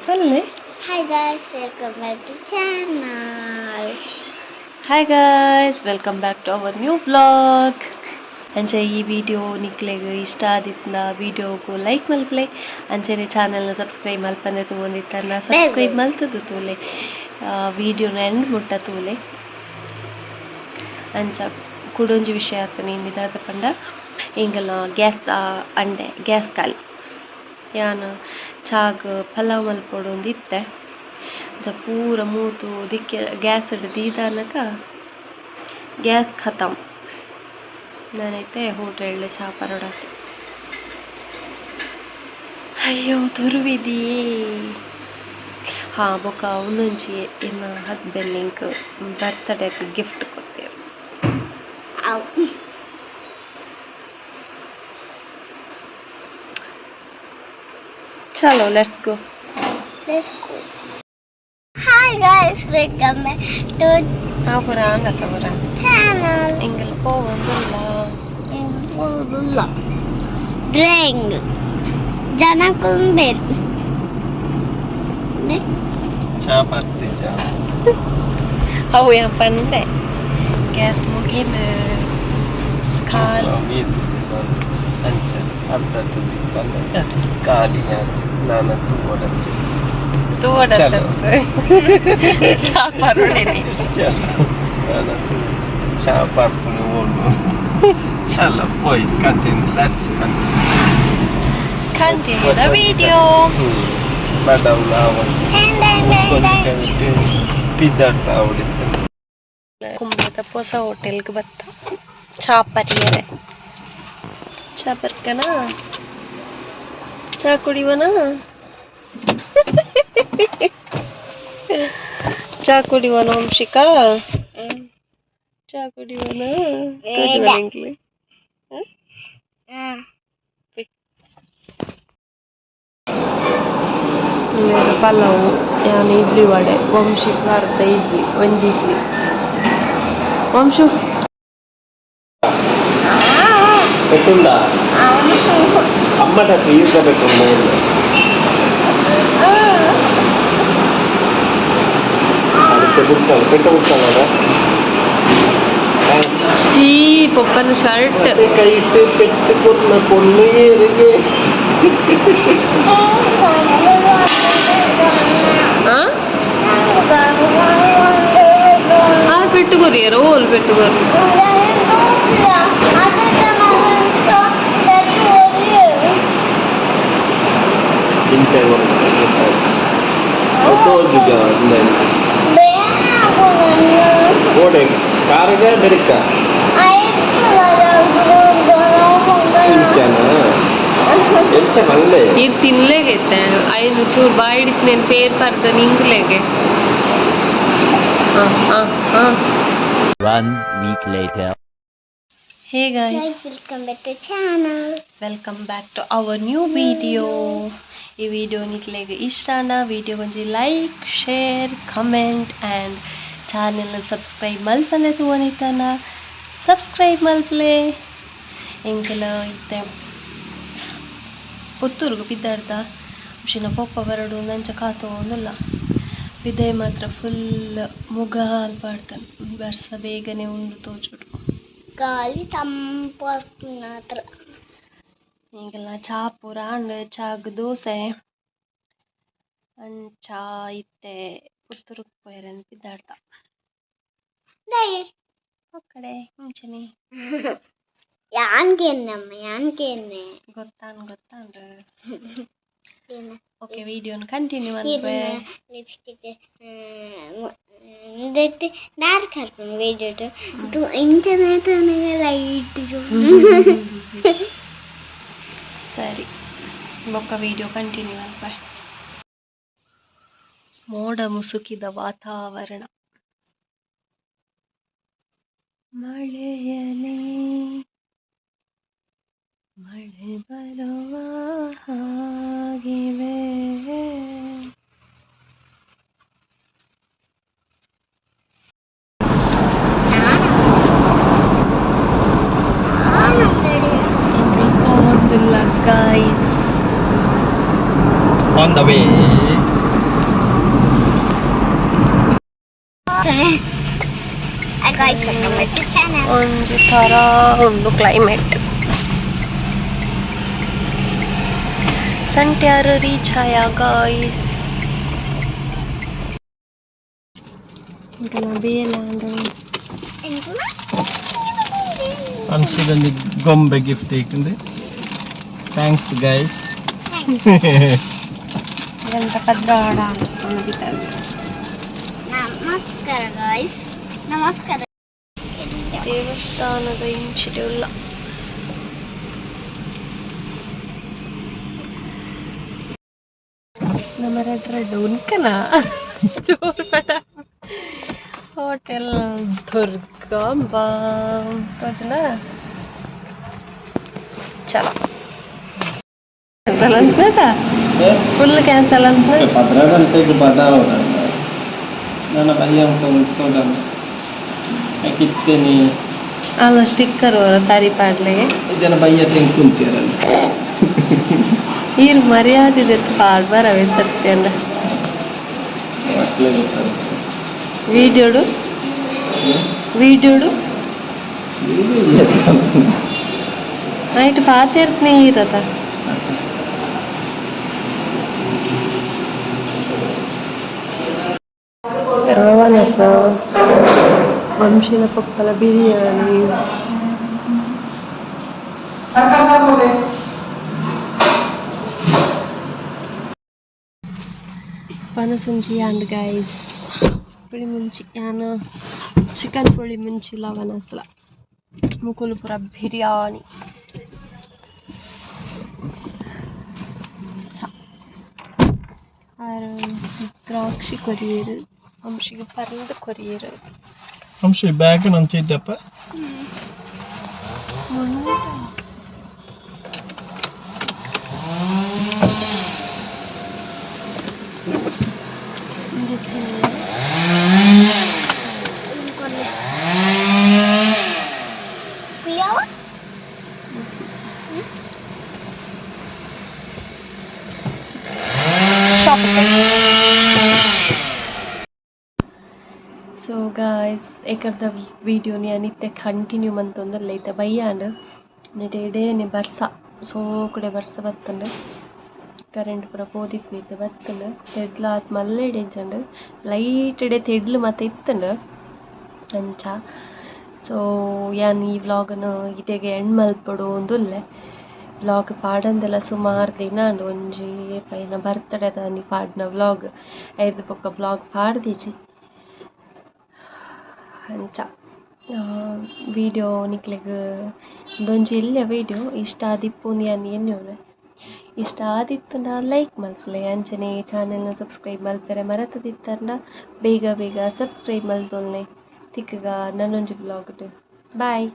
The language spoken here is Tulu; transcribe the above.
ಪಲ್ಲೆ. Hi guys, welcome back to channel. Hi guys, welcome back to our new vlog. ಅಂಚೆ ಈ ವಿಡಿಯೋ ನಿಕ್ಲೆಗ್ ಇಷ್ಟ ಆದಿತ್ನ ವಿಡಿಯೋಗು ಲೈಕ್ ಮಲ್ಪಲೆ. ಅಂಚೆನೆ ಚಾನೆಲ್ನ ಸಬ್ಸ್ಕ್ರೈಬ್ ಮಲ್ಪಂದೆ ತೂವೊಂದಿತ್ತನ್ನ ಸಬ್ಸ್ಕ್ರೈಬ್ ಮಲ್ತದು ತೂಲೆ, ವಿಡಿಯೋನ ಎಂಡ್ ಮುಟ್ಟ ತೂಲೆ. ಅಂಚ ಕುಡೊಂಜಿ ವಿಷಯ ಆತನ ಇಂದಿದಾದ ಪಂಡ ಎಂಕಲ್ನ ಗ್ಯಾಸ್ ಅಂಡೆ ಗ್ಯಾಸ್ ಖಾಲಿ. ಯಾನ್ ಚಾಗ್ ಪಲಾವ್ ಮಲ್ಪೊಡು ಇತ್ತೆ. ಅಂಚ ಪೂರ ಮೂತು ದಿಕ್ಕೆ ಗ್ಯಾಸ್ ದೀದಾನಕ ಗ್ಯಾಸ್ ಖತಮ್. ನಾನೈತೆ ಹೋಟೆಲ್ ಚಾ ಪರೋಡಾತೆ. ಅಯ್ಯೋ ತುರುವಿದಿಯೇ. ಹಾ, ಬೊಕ ಉಂದೊಂಜಿ ಎನ್ನ ಹಸ್ಬೆಂಡ್ ಎಂಕ್ ಬರ್ತ್ಡೇಗ್ ಗಿಫ್ಟ್ ಕೊರ್ತೆರ್. Ow. ಚಲೋ, let's go. Let's go. Hi guys, welcome back to ಪೂರ ಆಂಡತ ಪೂರ. Channel. ಎಂಕಲ್ ಪೋವೊಂದುಲ್ಲ. Drawing. ಜನಕುಂಬೇರ್. ಚಾ ಪರ್ತಿ ಚಾ. ಅವು ಯಾನ್ ಪಂಡೆ ಗ್ಯಾಸ್ ಮುಗಿನ ಖಾಲಿ. ಅಂಚ ಅರ್ಧ ತಿಂದಿತ್ತಲ್ಲ ಖಾಲಿ. ನಾನು ತೂವಡತ್ತೆ. ತೂವಡ. ಚಲೋ. ಚಾ ಪರೋಡೆನಿ. ಚಲೋ, ನಾನು ಚಾ ಪರ್ಪುನಿ ಓಡು. ಚಲೋ ಪೋಯ್, continue, let's continue. Continue the video. Madam ನಾವು ಪಿದ್ದಾಡ್ತಾ ಅವಡಿತ್ತು. ಕುಂಬಳದ ಹೊಸ ಹೋಟೆಲ್ಗೆ ಬತ್ತ ಚಾ ಪರಿಯರೆ. ಚಾ ಬರ್ಕನ? ಚಾ ಕುಡಿವನ? ಚಾ ಕುಡಿವನ ವಂಶಿಕಾ? ಚಾ ಕುಡಿವನ? ಬೇಡ. ಎಂಕ್ಲೆ ಪಲಾವು, ಯಾನ್ ಇಡ್ಲಿ ವಡೆ, ವಂಶಿಕ ಅರ್ಧ ಇಡ್ಲಿ, ಒಂಜಿ ಇಡ್ಲಿ. ವಂಶು. పెట్టుందా అమ్మట తీరుగా పెట్టుందా? పెట్టు, పెట్టు. ಚೀ, ಪೊಪ್ಪನ ಶರ್ಟ್. ಕೈಟ್ పెట్టుకున్న పొన్ను ఏరుగే. ಆ ಆ ಪೆಟ್ಟು ಕೊರಿಯರ್ ಓಲ್ ಪೆಟ್ಟು ಕೊರಿ. ఇంతే. ಓಡೆ ಕಾರಿಗೆ ಬೆರಿಕ ಇಂಚನ ಎಂಚ ಮಲ್ಲೆ. ಇದು ತಿನ್ಲೇಗೈತೆ. ಐನು ಚೂರು ಬಾಯಿಡಿತ್ ನೇನು ಪೇರ್ ಪರ್ದ ನಿಂಗ್ಲೇಗೆ. ಆ ಆ ಆ. One week later. Hey guys. Guys, welcome back to channel. Welcome back to our new video. ಈ ವಿಡಿಯೋ ನಿಕ್ಲೆಗ್ ಇಷ್ಟನ ವಿಡಿಯೋ ಒಂಜಿ like, share, comment and channel subscribe ಮಲ್ಪಂದೆ ತೂವೊಂದಿತ್ತನ ಸಬ್ಸ್ಕ್ರೈಬ್ ಮಲ್ಪಲೆ. ಎಂಕಲ ಇತ್ತೆ ಪುತ್ತೂರುಗು ಪಿದಾಡ್ದ. ವಂಶಿನ ಪೊಪ್ಪ ಬರಡು ನಂಚ ಕಾತೊಂದುಲ್ಲ. ಪಿದೈ ಮಾತ್ರ ಫುಲ್ ಮುಗಾಲ್ ಪಾಡ್ತಾನೆ. ಬರ್ಸ ಬೇಗನೆ ಉಂಡು ತೋಜುಡು. ಗಾಳಿ ತಂಪು ಹತ್ರ. ಎಂಕಲ್ನ ಚಾ ಪೂರ ಆಂಡ್. ಚಾಗ್ ದೋಸೆ. ಅಂಚ ಇತ್ತೆ ಪುತ್ತೂರುಗ್ ಪೋಯೆರೆ ಪಿದಾಡ್ದ. ಒಕ್ಕಡೆ ಇಂಚನೆ. ಯಾನ್ಗೆನ್ನಮ್ಮ ಯಾನ್ಗೆನ್ನೆ. ಗೊತ್ತಾನ್ ಗೊತ್ತಾಂಡ್. ಓಕೆ, ವಿಡಿಯೋನ ಕಂಟಿನ್ಯೂ ಮಲ್ಪೆ. ಲಿಪ್ಸ್ಟಿಕ್ ಡಾರ್ಕ್ ಹಾಕೊಂಡು ವಿಡಿಯೋ ಇಂಚನೆ ಲೈಟ್. ಸರಿ, ಬೊಕ್ಕ ವಿಡಿಯೋ ಕಂಟಿನ್ಯೂ ಮಲ್ಪೆ. ಮೋಡ ಮುಸುಕಿದ ವಾತಾವರಣ. ಮಳೆಯಲಿ ಮಳೆ ಬರುವ ಹಾಗಿವೆ. ಪೋವೊಂದುಲ್ಲ guys. On the way. Hi guys, welcome back to channel. ಒಂಜಿ ಥರ ಉಂಡು ಕ್ಲೈಮೇಟ್. ಸಂಟ್ಯಾರ ರೀಚ್ ಆಯ ಗಾಯ್ಸ್. ಬೇಲ. ಅಂಶದಲ್ಲಿ ಗೊಂಬೆ ಗಿಫ್ಟ್ ಇಕ್ಕಿಂದು. Thanks guys. ಎಂತ ಪದ್ರಾಡ. ನಮಸ್ಕಾರ ಗಾಯ್ಸ್, ನಮಸ್ಕಾರ. ದೇವಸ್ಥಾನದ ಇಂಚಿಡೆ ಉಲ್ಲ. ನಮ್ಮ ರೆಡ್ ರೆಡ್ ಉನ್ಕನ ಜೋರು ಪಟ. ಹೋಟೆಲ್ ದುರ್ಗಾಂಬ ತೋಜುನ. ಚಲ, ಕ್ಯಾನ್ಸಲ್ ಅಂತ, ಫುಲ್ ಕ್ಯಾನ್ಸಲ್ ಅಂತ. ಪದ್ರಾಡ್ ಅಂತ ಬದಾವ. ನನ್ನ ಬಯ್ಯ ಉಂಟು ಕಿತ್ತೇನೆ. ಅಲ್ಲ, ಸ್ಟಿಕ್ಕರ್ ಸಾರಿ ಪಾಡ್ಲೆ. ಜನ ಬಯ್ಯ ತೆಂಕುಂತೀರಲ್ಲ. ಈರ್ ಮರ್ಯಾದೆ ಪಾಡ್ಬಾರವೆ ಸತ್ಯಂಡ. ಮಕ್ಕಳೇ ಗೊತ್ತಾಗುತ್ತೆ. ವೀಡಿಯೋಡು ವೀಡಿಯೋಡು. ನೈಟ್ ಪಾತೆರ್ತ್ನೆ ಈರತ. ರವನಸ ವಂಶಿನ ಪಪ್ಪಲ ಬಿರಿಯಾನಿ. ಪನಸುಂಜಿ ಆ್ಯಂಡ್ ಗೈಸ್, ಪುಳಿ ಮುಂಚಿ. ಯಾನ್ ಚಿಕನ್ ಪುಳಿ ಮುಂಚಿ ಲವನಸಲ, ಮುಕುಲು ಪೂರ ಬಿರಿಯಾನಿ. ಆರ್ ದ್ರಾಕ್ಷಿ ಕೊರಿಯರು, ಅಂಶಿಗೆ ಪರಂದು ಕೊರಿಯರು. ಅಂಶ ಬ್ಯಾಗ್ ನಂಚ ಇದ್ದಪ್ಪ. ಕುಯ್ಯವ. ಸೊ ಗಾಯ್ಸ್, ಎಕರ್ದ ವೀಡಿಯೋನಿ ಅನಿತ್ತೆ ಕಂಟಿನ್ಯೂ ಮಂತೊಂದುಲ್ಲೆ. ಇತ್ತೆ ಬಯ್ಯಾಂಡ್. ನೆಟೆ ಇಡೇನೆ ಬರ್ಸ, ಸೋಕುಡೆ ಬರ್ಸ ಬತ್ತುಂಡು. ಕರೆಂಟ್ ಪೂರ ಪೋದಿತ್ತ್ಂಡ್, ಇತ್ತೆ ಬತ್ತುಂಡು. ತೆಡ್ಲು ಆತ್ ಮಲ್ಲೆ ಇಜ್ಜಂಡ್, ಲೈಟ್ ಡೆ ತೆಡ್ಲು ಮಾತ ಇತ್ತುಂಡು ಅಂಚ. ಸೊ ಯಾನ್ ಈ ವ್ಲಾಗನ್ ಇಡೆಗ್ ಎಂಡ್ ಮಲ್ಪೊಡು ಉಂದುಲ್ಲೆ. ವ್ಲಾಗ್ ಪಾಡಂದೆಲ ಸುಮಾರು ದಿನ ಆಂಡ್. ಒಂಜಿ ಏಪ ಎನ್ನ ಬರ್ತಡೇದಾನಿ ಪಾಡ್ನ ವ್ಲಾಗ್. ಐರ್ದ್ ಬೊಕ್ಕ ವ್ಲಾಗ್ ಪಾಡ್ದಿಜಿ ಅಂಚ. ವೀಡಿಯೋ ನಿಕ್ಲೆಗ್ ಉಂದೊಂಜಿ ಎಲ್ಯ ವೀಡಿಯೋ ಇಷ್ಟ ಆದಿಪ್ಪು ಯಾನ್ ಎನ್ನುವೆ. ಇಷ್ಟ ಆದಿತ್ತುಂಡ ಲೈಕ್ ಮಲ್ಪುಲೆ. ಅಂಚನೆ ಚಾನೆಲ್ನ ಸಬ್ಸ್ಕ್ರೈಬ್ ಮಲ್ಪೆರೆ ಮರತದಿತ್ತರ್ಂಡ ಬೇಗ ಬೇಗ ಸಬ್ಸ್ಕ್ರೈಬ್ ಮಲ್ತೊಲ್ಲೆ. ತಿಕ್ಕುಗ ನನೊಂಜಿ ವ್ಲಾಗ್. ಬಾಯ್.